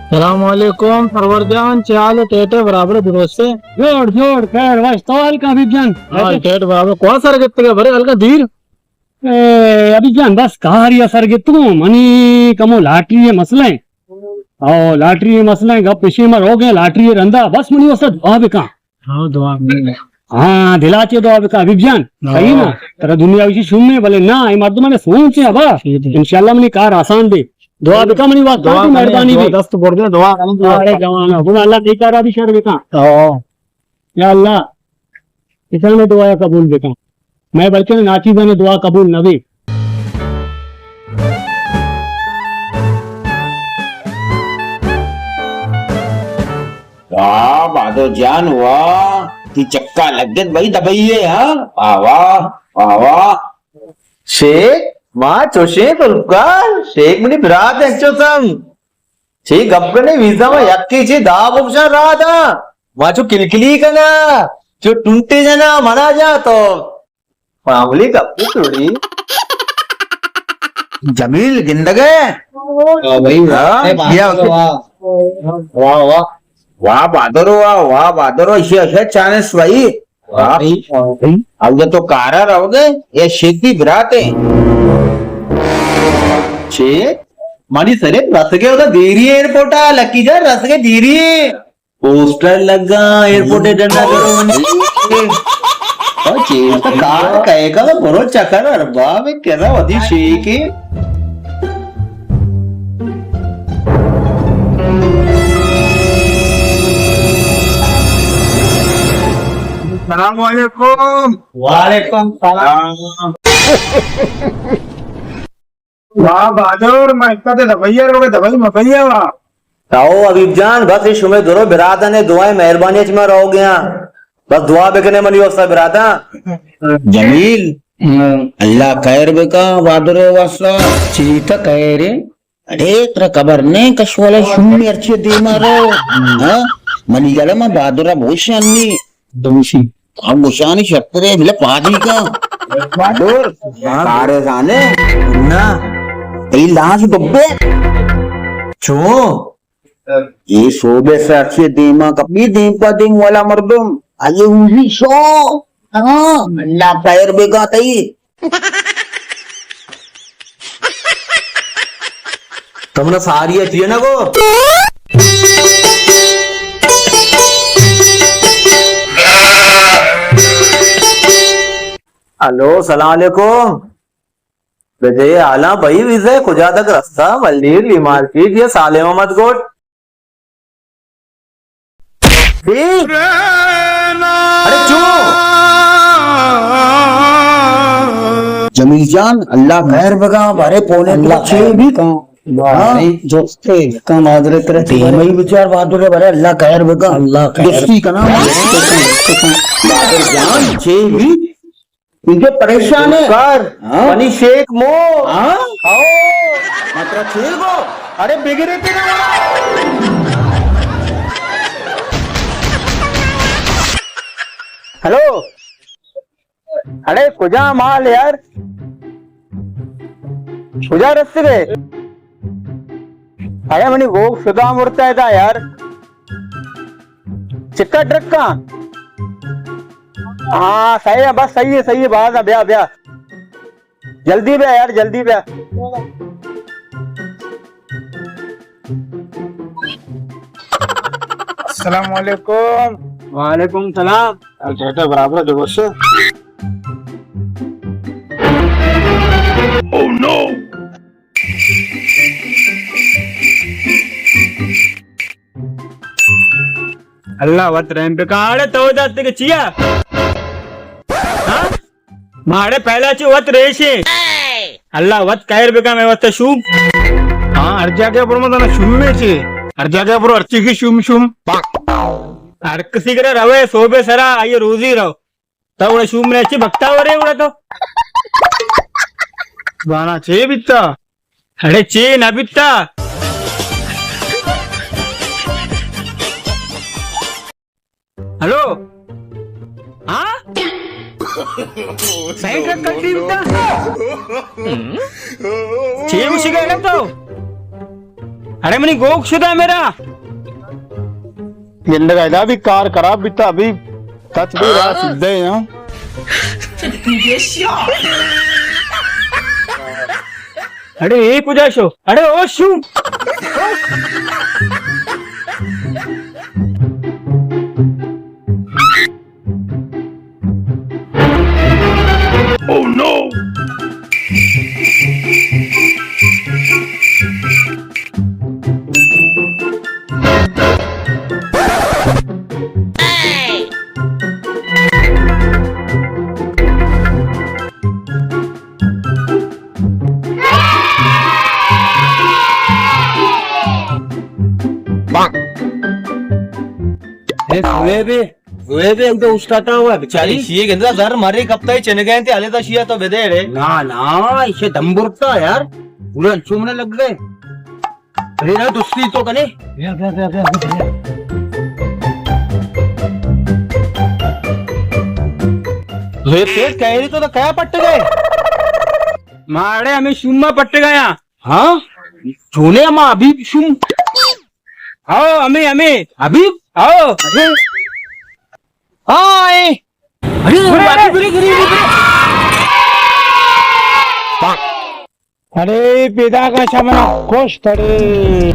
سلام علیکم سرور جان، چے حال اِنت؟ ٹیٹ ئے، برابر ئے، درست ئے؟ جوڑ، جوڑ، خیر، وش، تو حال کن حبیب جان؟ ہاں، ٹیٹ برابر۔ کوا سر گپتگ ئے؟ برے ہلکا دیر۔ اے، حبیب جان، بس کارے ءَ سر گپتگ اوں، منی کمو لاٹری ءِ مسئلہ اِنت۔ او، لاٹری ءِ مسئلہ اِنت، گپ ایش اِنت، ما روگ ءَ ایں لاٹری ءِ رندا، بس منی واسطہ دعا بکن۔ ہاں، دعا بکن۔ ہاں، دل ءَ چہ دعا بکن حبیب جان۔ ہاں۔ صحیح نا؟ ترا دنیا وشی شوم اِنت، بلے نا، اے مردم ءِ سوچ اِنت ابا۔ ٹھیک ہے۔ انشاءاللہ منی کار آسان بی۔ دعا بکن منی واسطہ، دعا تو کنیں، مہربانی دعا بی۔ دست بردے، دعا کنیں، دعا اڑے کنیں۔ جوان، گڑا اللہ تئی کار ءَ بی شر بکن۔ ہاں۔ یا اللہ، کسانیں دعا قبول بکن۔ مئے بلکیں ناچیزانی دعا قبول نہ بی۔ واہ بہادر جان واہ، تئی چکا لگت بھائی دبئی ئے، ہاں؟ واہ واہ، واہ واہ۔ شیخ، ما چوشیں گلپکار، شیخ منی برات اِنت، انچو سم۔ چے گپ کنئے، ویزا ما یکے چے دہ بکشاں راہ داں۔ ما چو کلکلی کناں، چو ٹونٹے جناں، منا جاں تو۔ معمولی گپ توڑی۔ جمیل گندگ ئے؟ واہ بھائی، واہ۔ ہاں؟ اے بہادر، بیا۔ واہ۔ واہ، واہ۔ واہ بہادر، واہ، واہ بہادر، ایشی ءَ چانس بھائی۔ واہ۔ واہ۔ اب یہ تو کارا رہو گے، یہ شیخ تئی برات اِنت۔ چے؟ منی سرے رسگ ئے، اودا دیری اِنت ایئرپورٹ ءَ، لکی جان، رسگ ئے دیری اِنت۔ پوسٹر لگا، ایئرپورٹ ءَ ڈنڈا کرو منی۔ او چیز تو کار کئے کا، برو چکر ارباب کرا وتی شیخ ئے۔ السلام علیکم۔ وعلیکم السلام۔ واہ بہادر، ما اتکا تے دبئی ءَ روگ ءَ، دبئی مبئی ءَ وا۔ او حبیب جان، بس اے شمئے درو براتانی دعائیں مہربانی ءَ چہ ما روگ ءَ آں۔ بس دعا بکنے منی واسطہ براتاں۔ جمیل، ہاں۔ اللہ خیر بکا بہادر ءِ واسطہ۔ چی تا خیر اِنت؟ اڑے ترا خبر نہ اِنت، کشوالے شومیں ہرچی دیما رو۔ ہاں؟ منی گل ءَ ما بہادر ءَ بوشانی۔ دوشی۔ ہم گوشانی شترے بلے پادی کا۔ بہادر، کارے زانے؟ نہ۔ تئی لاش ڈبے۔ چون؟ اے سوبے سرچے دیما کپی، دیم پا دیم والا مردم۔ آئیے اوزی شو۔ ہاں، اللہ خیر بکا تئی۔ تمنا ساری اچ یہ نہ گو۔ ہلو، سلام علیکم۔ بجے حالاں بھائی، ویزے کجا تک رستہ؟ ملیر، لی مارکیٹ یا صالح محمد گوٹ؟ ارے چو؟ جمیل جان، اللہ خیر بگا، بارے پونے اللہ چھ بھی۔ ہاں؟ جستے کم حاضر کرے۔ مئی بچار بہادر ہے، بارے اللہ خیر بگا۔ اللہ خیر۔ جستی کنا۔ بہادر جان، چھ بھی۔ انچو پریشان ہے۔ کر۔ ہاں؟ منی شیک مو۔ ہاں؟ ہاؤ۔ مطلب ٹھیک ہو؟ ارے بگڑے تیرے۔ ہلو۔ ارے کجا مال یار؟ کجا رستے؟ ارے منی گوک شدا مرتا ہے دا یار۔ چکا ٹرکاں؟ ہاں، صحیح ہے، بس صحیح ہے، صحیح ہے، باز ہے، بیا، بیا۔ جلدی بیا یار، جلدی بیا۔ السلام علیکم۔ وعلیکم السلام۔ چیٹا برابر ہے، جو بس۔ Oh no! اللہ وت رحم بکا۔ اڑے تو دات کے چیا؟ ہاں؟ ماڑے پہلا چی وت ریشے۔ اللہ وت خیر بکا، میں وت شوم۔ ہاں، ہر جگہ پر مت نا شوم میں چی۔ ہر جگہ پر ہر چیز کی شوم شوم۔ ہر کسی کرا روے، صوبے سرا آئیے روزی رو۔ تو اڑے شوم نے چی بکتا ورے اڑے تو؟ بانا چے بیتا؟ اڑے چے نہ بیتا۔ ہلو؟ ہاں؟ سائیڈ رکھ کر ٹیم تا؟ چے گوشی گئے تو؟ اڑے منی گوک شدا میرا۔ گندگ ادا بھی کار خراب بیتا، ابھی تچ بھی رہا سیدھے ہاں۔ اڑے اے کجا شو؟ اڑے او شو۔ Oh no! اے زویبے، زویبے ہم تو اسٹاٹا ہوا بیچاری۔ ارے، شیے گندہ زر مارے کپتا ہی چنے گئے تھے، ہلے تا شیے تو بدے رے۔ نا، نا، اسے دم برتا یار، پورا انچو منے لگ گئے۔ ارے نا، دوستی تو کنے۔ بیا، بیا، بیا، بیا، بیا۔ زویب سیٹھ کہہ رہی تو، تو کیا پٹ گئے؟ ماڑے ہمیں شوما پٹ گیا۔ ہاں؟ چونے ہما حبیب شوم؟ ہاؤ، ہمیں، ہمیں۔ حبیب؟ ہاؤ۔ ہاں، اے۔ ارے، ارے، ارے، ارے، ارے، ارے۔ ارے، پیدا کا شمنا کشت، ارے۔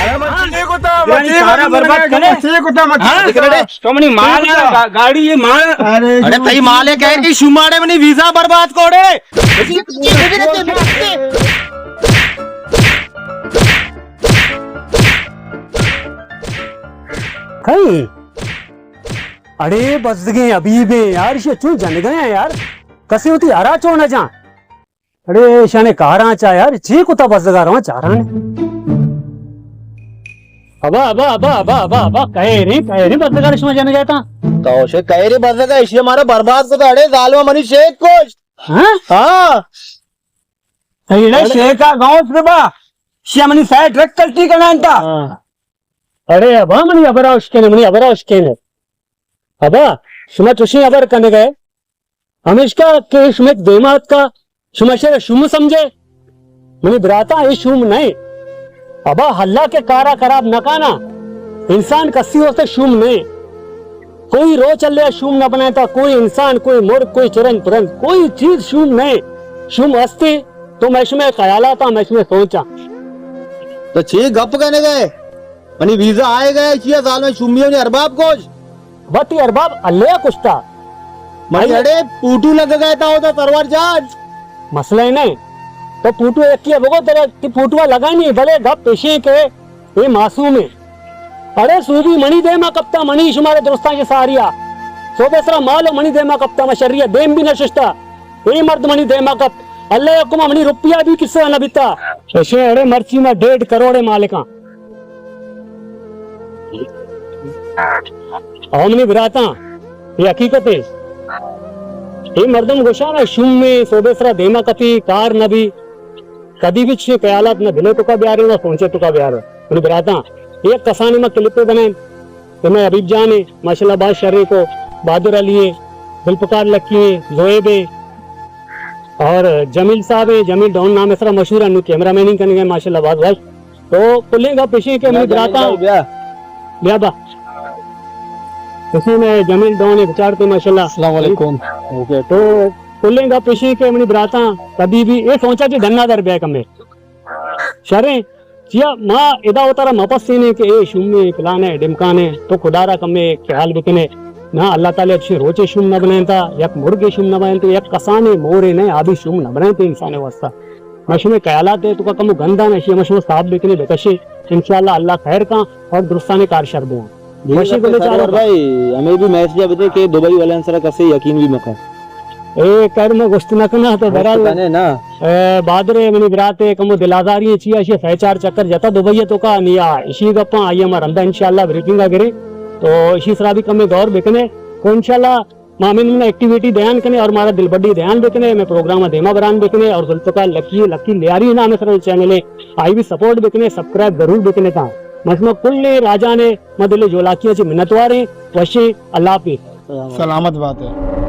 ارے من چے کتا، من یعنی چے سارا کتا، برباد من کرے؟ چے کتا، من ہاں؟ چے کتا؟ تو منی مال ہے، گا-، گاڑی یہ مال۔ ارے ارے تئی مال ہے، کہہ کہ شماڑے منی ویزا برباد کوڑے۔ کئی؟ اڑے بزگیں حبیبیں یار، ایشی چون جنگا یار، کسے وتی ہرا چون نہ جان۔ اڑے ایشانے کاراں چا یار، چی کتا بزگا رواں چاراں۔ ابا، ابا، ابا، ابا، ابا، ابا، کہے رے، کہے رے بزگا شما جنگا تا۔ تو شے کہے رے بزگا، ایشی ہمارا برباد کتا، اڑے ظالم منی شیک کشت۔ ہاں؟ ہاں۔ اڑے شیکا گاؤں سے با، شی منی سائیڈ ٹرک کلٹی کنان تا۔ ہاں۔ اڑے ابا منی ابرا اشکینے، منی ابرا اشکینے۔ ابا، شما چوشیں ابر کنگے، ہمیشکا کہ شما دیما اتکا، شما شر شوم سمجھے؟ منی براتا، اے شوم نئے۔ ابا، اللہ کے کارا خراب نہ کانا۔ انسان کسی واسطے شوم نئے۔ کوئی روچ اللہ شوم نہ بنائے تا، کوئی انسان، کوئی مرگ، کوئی چرند پرند، کوئی چیز شوم نئے۔ شوم ہستے تو میں شمے خیالات، میں شمے سوچاں۔ تو چی گپ کنے گئے؟ منی ویزا آئے گئے، چیا ظالم شومی منی ارباب کش۔ وتی ارباب اللہ کشتا۔ منی اڑے پوٹو لگ گئے تا ہوتا سرور جان۔ مسئلہ ہی نہیں۔ تو پوٹو یکی بگو تیرے کہ پوٹو لگا نہیں، بلے گپ پیشیں کہ اے معصوم ہے۔ اڑے سوبی منی دیما کپتا، منی شمارے درستان کے ساریا۔ سوبے سرا مال و منی دیما کپتا، ما شریعہ دیم بھی نہ ششتا۔ اے مرد منی دیما کپت۔ اللہ حکم منی روپیہ بھی کسے نہ بیتا۔ ایشے اڑے مرچی ما ڈیڑھ کروڑے مالکاں۔ او منی براتاں، اے حقیقت ہے۔ اے مردم گوشاں نا شوم میں سوبے سرا دیما کپی، کار نہ بی۔ کدی بھی چشیں خیالات نہ دلے توکا بیارے، نہ سوچے توکا بیارے۔ منی براتاں، یک کسانے ما کلپے بنائیں۔ اے مئے حبیب جان ایں، ماشاءاللہ باز شریں کو، بہادر علی ایں، ذوالفقار لکی ایں، زویب ایں اور جمیل صاحب ایں، جمیل ڈون نام ءِ سرا مشہور ایں، نوں کیمرہ میننگ کنگ ایں، ماشاءاللہ باز باز۔ تو کلیں گپ ایشیں کہ منی براتاں، بیا۔ بیا با۔ ایشیں مئے جمیل ڈون ایں، بچارتے ماشاءاللہ۔ السلام علیکم۔ اوکے۔ تو کلیں گپ ایشیں کہ منی براتاں کدی بھی اے سوچا کہ ڈنا در بیا کمے۔ شریں، چیا ما ادا وتارا مپسینے کہ اے شومیں پلانے ڈمکانے، تو خدا را کمے خیال بکنے۔ نا، اللہ تعالی اچھے روچے شوم نہ بنائینتا، یک مرگے شوم نہ بنائینتا، یک کسانے مورے نہ آبی شوم نہ بنائینتا انسانے واسطہ۔ ما شمے خیالات ہے تو کا کمو گندا نہ شی، ما شما صاحب بکنے بکشے۔ انشاءاللہ اللہ خیر کاں اور درستانے کار شر بواں۔ جی، وشی گل چارو بھائی، ہمیں بھی میسج بدے کہ دبئی والے سرا کسے یقین بھی مکن۔ اے کر میں گوشت نہ کنا تو بہرحال کنے نا۔ اے بہادر ہے منی برات ہے، کمو دل آزاری ہے، چیا اشی سہ چار چکر جتا دبئی تو کا نیا، اشی گپاں آئی ہم رندا انشاءاللہ بریفنگ گرے، تو اشی سرا بھی کمے غور بکنے، تو انشاءاللہ مامن من ایکٹیویٹی دیان کنے اور مارا دلبڈی دیان بکنے، میں پروگرام دیما بران بکنے اور ذوالفقار لکی، لکی لیاری نام سر چینل ہے، آئی بھی سپورٹ بکنے، سبسکرائب ضرور بکنے تا۔ مشما کل راجانے، ما دل جولاکیاں چے منتوار ہیں۔ وشیں، اللہ حافظ۔ سلامت بات ہے۔